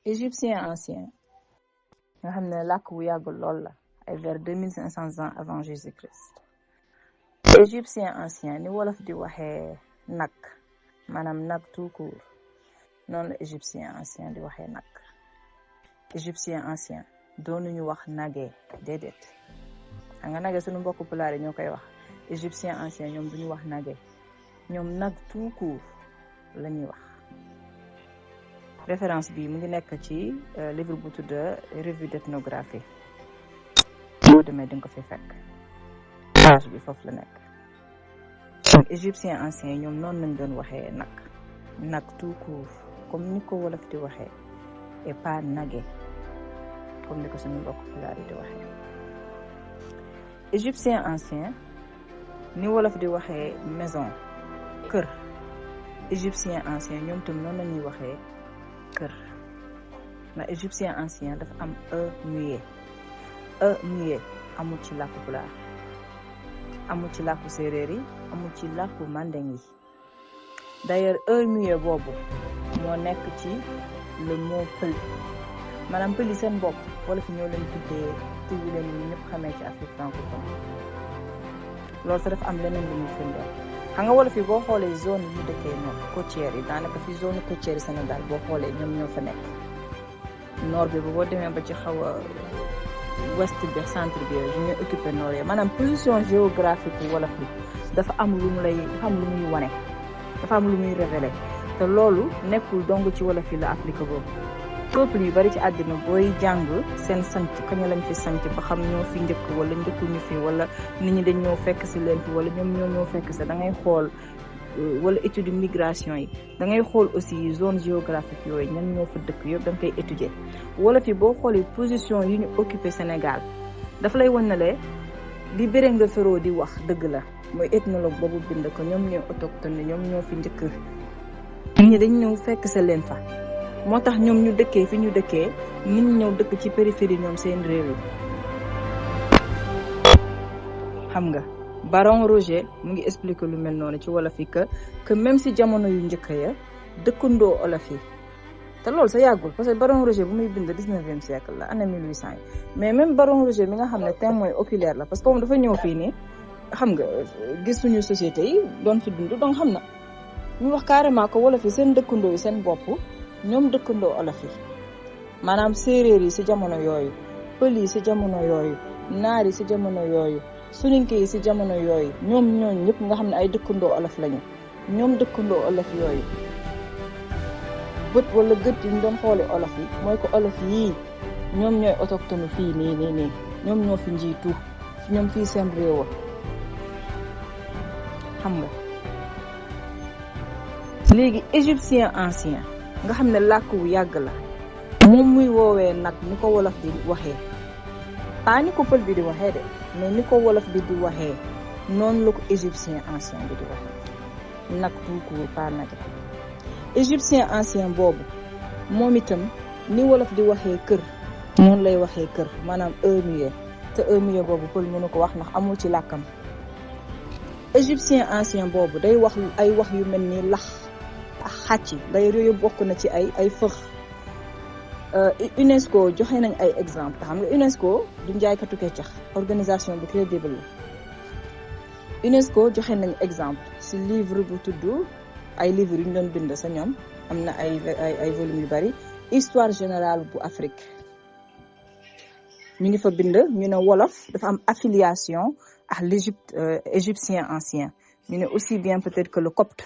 égyptien ancien nga xam ne làkk bu yàggul lool la ay vers 2500 ans avant Jésus-Christ. Égyptien ancien ni wolof di waxee nag maanaam nag tout court noonu la égyptien ancien di waxee nag. Égyptien ancien doonuñu wax nagee déedéet xam nga nagee suñu mbokk pulaar yi ñoo koy wax. Égyptien ancien ñoom duñu wax nagee ñoom nag tout court la ñuy wax. référence bi mu ngi nekk ci livre bu tudd revue d'ethnographie boo demee di nga ko fi fekk page bi foofu la nekk. donc égyptien ancien ñoom noonu lañ doon waxee nag tout court comme ni ko wolof di waxee et pas nage comme ni ko suñu mbokk pulaar yi di waxee. égyptien ancien ni wolof di waxee maison kër égyptien ancien ñoom tam noonu la ñuy waxee kër ndax égyptien ancien dafa am muet amul ci làkku pulaar amul ci làkku séeréer yi amul ci làkku mandeng yi. d'ailleurs muet boobu moo nekk ci le mot pël maanaam pël yi seen bopp wala fi ñoo leen tuddee tur bi leen ñu ñëpp xamee ci Afrique francophone. loolu sax dafa am leneen lu muy firndeel xam nga wala fi boo xoolee zone yi ñu dëkkee ñoom côtière yi daanaka fi zone côtière yi Sénégal boo xoolee ñoom ñoo fa nekk. nord bi boo demee ba ci xaw a ouest bi centre bi yooyu ñooy occupé nord yi maanaam position géographique wala fi dafa am lu mu lay dafa am lu muy wane dafa am lu muy révélé te loolu nekkul dong ci wala fi la appliqué boobu. peuple yu bari ci àddina booy jàng seen sanc kañ lañ fi sanc ba xam ñoo fi njëkk wala njëkkuñu fi wala nit ñi dañ ñoo fekk si leen fi wala ñoom ñoo fekk si da ngay xool wala étude migration yi da ngay xool aussi zone géographique yooyu ñan ñoo fa dëkk yëpp da nga koy étudier. wala fi boo xoolee position yi ñu occupé Sénégal dafa lay wan ne le li Bérengue Ferro di wax dëgg la mooy ethnologue boobu bind ko ñoom ñooy autochtone ñoom ñoo fi njëkk nit ñi dañ ñëw fekk si leen fa. moo tax ñoom ñu dëkkee fi ñu dëkkee nit ñi ñëw dëkk ci périphérie ñoom seen réew yi. xam nga Baron Roger mu ngi expliquer lu mel noonu ci wolof yi que même si jamono yu njëkk ya dëkkandoo olof yi te loolu sa yàggul parce que Baron Roger bu muy bind 19e siècle la année 1800 yi mais même Baron Roger mi nga xam ne témoin oculaire la parce que moom dafa ñëw fii nii xam nga gis suñu société yi doon fi dund donc xam na ñu wax carrément que wolof yi seen dëkkandoo yi seen bopp. ñoom dëkkandoo olof yi maanaam séeréer yi ci jamono yooyu pël yi ci jamono yooyu naar yi ci jamono yooyu soninke yi ci jamono yooyu ñoom ñooñu ñëpp nga xam ne ay dëkkandoo olof lañu ñoom dëkkandoo olof yooyu bët wala gët yi ñu doon xoole olof yi mooy ko olof yii ñoom ñooy autochtone fii nii ñoom ñoo fi njiitu ñoom fii seen réewa xam nga léegi égyptien ancien nga xam ne làkk wu yàgg la moom muy woowee nag ni ko wolof di waxee pas ni ko pël bi di waxee de mais ni ko wolof bi di waxee noonu la ko égyptien ancien bi di waxee nag tout court pas nag. égyptien ancien boobu moom itam ni wolof di waxee kër noonu lay waxee kër maanaam muet te muet boobu pël mënu ko wax ndax amul ci làkkam. égyptien ancien boobu day wax ay wax yu mel ni lax ak xàcc d'ailleurs yooyu bokk na ci ay fëx. UNESCO joxe nañ ay exemple te xam nga UNESCO du njaaykatu keccax organisation bu crédible la. UNESCO joxe nañ exemple ci livre bu tudd ay livres yu ñu doon bind sa ñoom am na ay volumes yu bari histoire générale bu Afrique ñu ngi fa bind ñu ne wolof dafa am affiliation ak l'Égypte égyptien ancien ñu ne aussi bien peut-être que le copte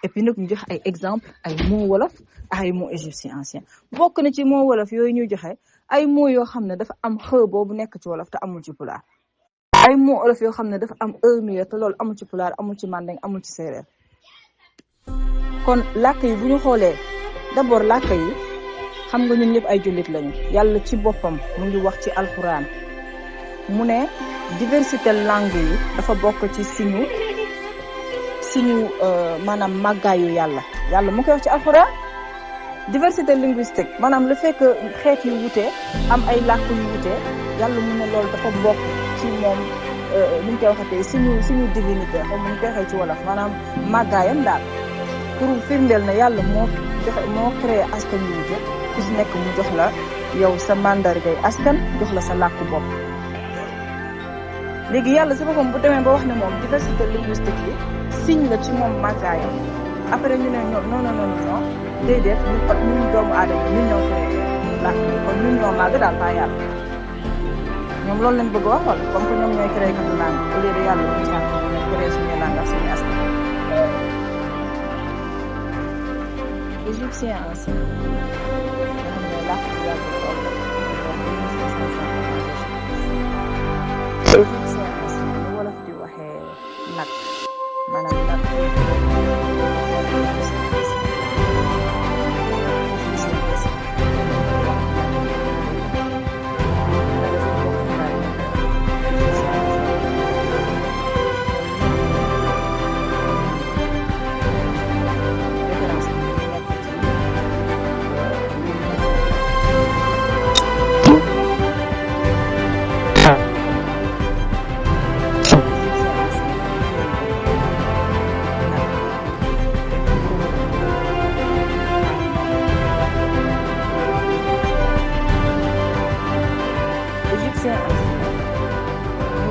et puis nag ñu joxe ay exemple ay mots wolof ak ay mots égyptien ancien bokk na ci mots wolof yooyu ñu joxe ay mots yoo xam ne dafa am xë boobu nekk ci wolof te amul ci pulaar ay mots wolof yoo xam ne dafa am muet te loolu amul ci pulaar amul ci mandeng amul ci séeréer. kon làkk yi bu ñu xoolee d'abord làkk yi xam nga ñun ñëpp ay jullit lañu yàlla ci boppam mu ngi wax ci alxuraan mu ne diversité langue yi dafa bokk ci siñu maanaam màggaayu yàlla mu koy wax ci alxuraan. diversité linguistique maanaam le fait que xeet yu wute am ay làkk yu wute yàlla mu ne loolu dafa bokk ci moom ni ñu koy waxatee suñu divinité xam mu ñu koy waxee ci wolof maanaam màggaayam daal pour firndeel na yàlla moo joxe moo créé askan yu wute ku si nekk mu jox la yow sa mandargay askan jox la sa làkku bopp. léegi yàlla si boppam bu demee ba wax ne moom diversité linguistique yi signe la ci moom màggaayam après ñu ne ñoom non déedéet ñun doomu aadama ñun ñoo créé làkk yi kon ñun ñoo màgg daal pas yàlla. ñoom loolu lañ bëgg a wax wala comme que ñoom ñooy créé katu langue au lieu de yàlla ñu sax ñu créé suñu langue ak suñu askan. Égyptien ancien nga xam ne làkk bu yàgg lool égyptien ancien lu wolof di waxee nag maanaam nag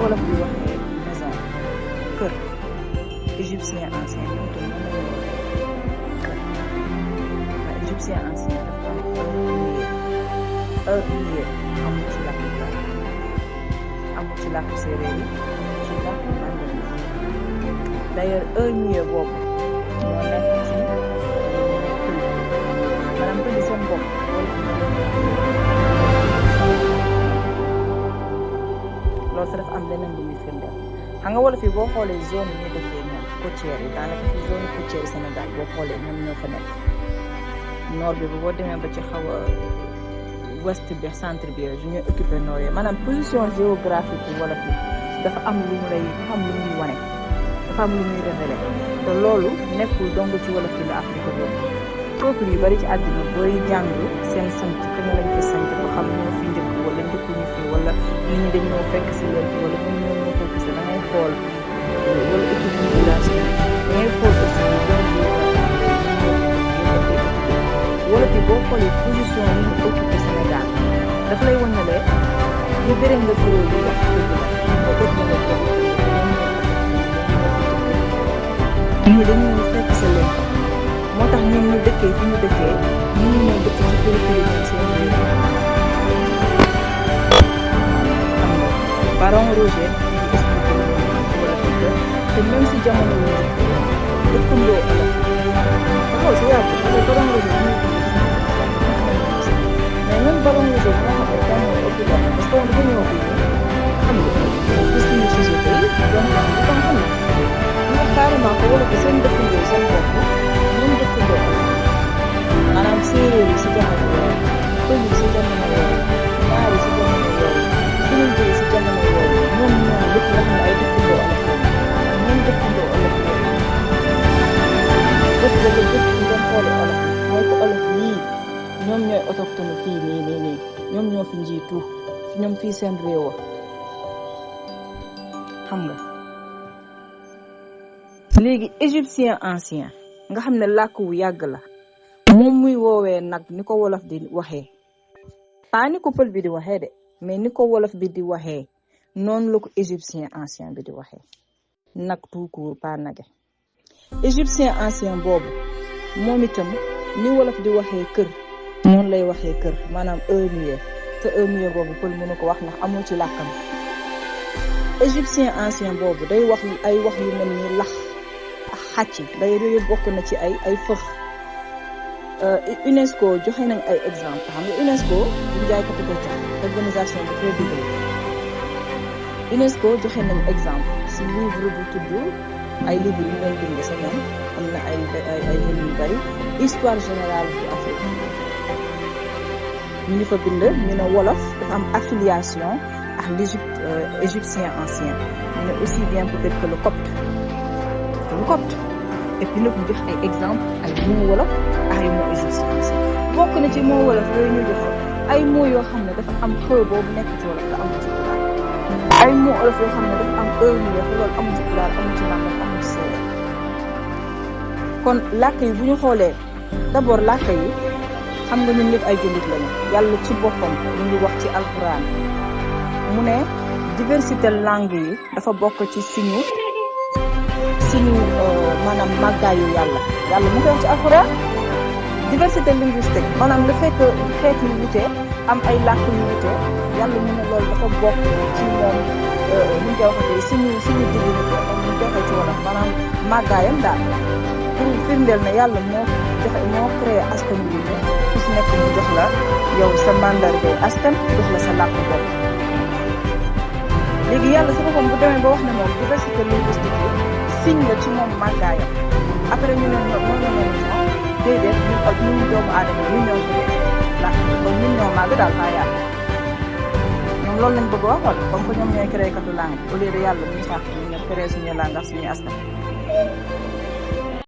wolof di waxee maison kër égyptien ancien bi mu tudd kër waaye égyptien ancien dafa am amul ci làkk Pulaar amul ci làkk séeréer yi amul ci làkk mandeng yi d'ailleurs boobu moo nekk ci maanaam tudd seen bopp loolu sax dafa am leneen lu muy firndeel xam nga wolof yi boo xoolee zone yi ñu dëkkee ñoom côtière yi daanaka fi zone côtière yi Sénégal boo xoolee ñoom ñoo fa nekk nord bi boo demee ba ci xaw a ouest bi centre bi yooyu ñooy occupé nord yi maanaam position géographique bi wolof yi dafa am lu mu lay dafa am lu muy wane dafa am lu muy révélé te loolu nekkul dong ci wolof yi la Afrique doon peuple yu bari ci àddina booy jàng seen sant kañ lañ fi sant ba xam ñoo fi njëkk wala njëkkuñu fi wala nit ñi dañ ñoo fekk si leen fi wala ñoom ñoo ñoo fekk si da ngay xool wala étude population da ngay xool aussi wala fi boo xoolee position yi ñu occupé Sénégal daf lay wan ne le ñu bëri nga kuréel yi wax dëgg la nga dëgg nga ko ñi dañ ñoo fekk si leen moo tax ñun ñu dëkkee fi ñu dëkkee ñun ñu ñoo dëkk ci périphérie yi seen biir xam nga Baron Roger ñu expliqué wala te même si jamono yi dëkkandoo ëllëg taxaw si yàgg parce que Baron Roger ñu mais même Baron Roger bi nga xam ne daa ñëw ëpp parce que dafa ñëw fii xam nga gis nañu société yi donc dafa xam ne carrément ko wala seen dëkkandoo seen bopp ñoom dëkkandoo maanaam séeréer yi si jamono yooyu pël yi si jamono yooyu naar yi si jamono yooyu suñu yi si jamono yooyu ñoom ñoom lépp nga xam ne ay dëkkandoo ëllëg ñoom dëkkandoo ëllëg bët boobu bët ñu doon xoole olof mooy ko olof yii ñoom ñooy autochtone fii nii ñoom ñoo fi njiitu ñoom fii seen réewa xam nga léegi égyptien ancien nga xam ne làkk wu yàgg la moom muy woowee nag ni ko wolof di waxee pas ni ko pël bi di waxee de mais ni ko wolof bi di waxee noonu la ko égyptien ancien bi di waxee nag tout court pas nage égyptien ancien boobu moom itam ni wolof di waxee kër noonu lay waxee kër maanaam muet te muet boobu pël mënu ko wax ndax amul ci làkkam égyptien ancien boobu day wax ay wax yu mel ni lax ak xàcc day yooyu bokk na ci ay fëx UNESCO joxe nañ ay exemple xam nga UNESCO bu jaaykatu ko tax organisation bu crédible UNESCO joxe nañ exemple si livre bu tudd ay livre yu leen bind sa ñoom am na ay livre yu bari histoire générale bu Afrique ñu ngi fa bind ñu ne wolof dafa am affiliation ak l'Égypte égyptien ancien ñu ne aussi bien peut-être que le copte et puis nag ñu jox ay exemple ay mots wolof ak ay mots égyptien ancien bokk na ci mots wolof yooyu ñu joxe ay mots yoo xam ne dafa am xë boobu nekk ci wolof te amul ci pulaar ay mots wolof yoo xam ne dafa am heure mu loolu amul ci pulaar amul ci làkk amul ci séeréer kon làkk yi bu ñu xoolee d'abord làkk yi xam nga ñun ñëpp ay jullit lañu yàlla ci boppam mu ngi wax ci alquran mu ne diversité langue yi dafa bokk ci suñu maanaam màggaayu yàlla mu koy wax ci alquran diversité linguistique maanaam le fait que xeet yu wute am ay làkk yu wute yàlla mu ne loolu dafa bokk ci moom ñu koy waxatee suñu divinité moom ñu koy waxee ci wolof maanaam màggaayam daal pour firndeel ne yàlla moo créé askan wi ne ku si nekk mu jox la yow sa mandargay askan jox la sa làkk bopp. léegi yàlla si boppam bu demee ba wax ne moom diversité linguistique yi signe la ci moom màggaayam après ñu ne ñoom déedéet ñun doomu aadama ñu ñoo ko la kon ñun ñoo màgg daal faa yàlla ñoom loolu lañ bëgg a waxoon comme que ñoom ñooy créé katu langue au lieu de yàlla muy sax ñu ne créé suñu langue ak suñu askan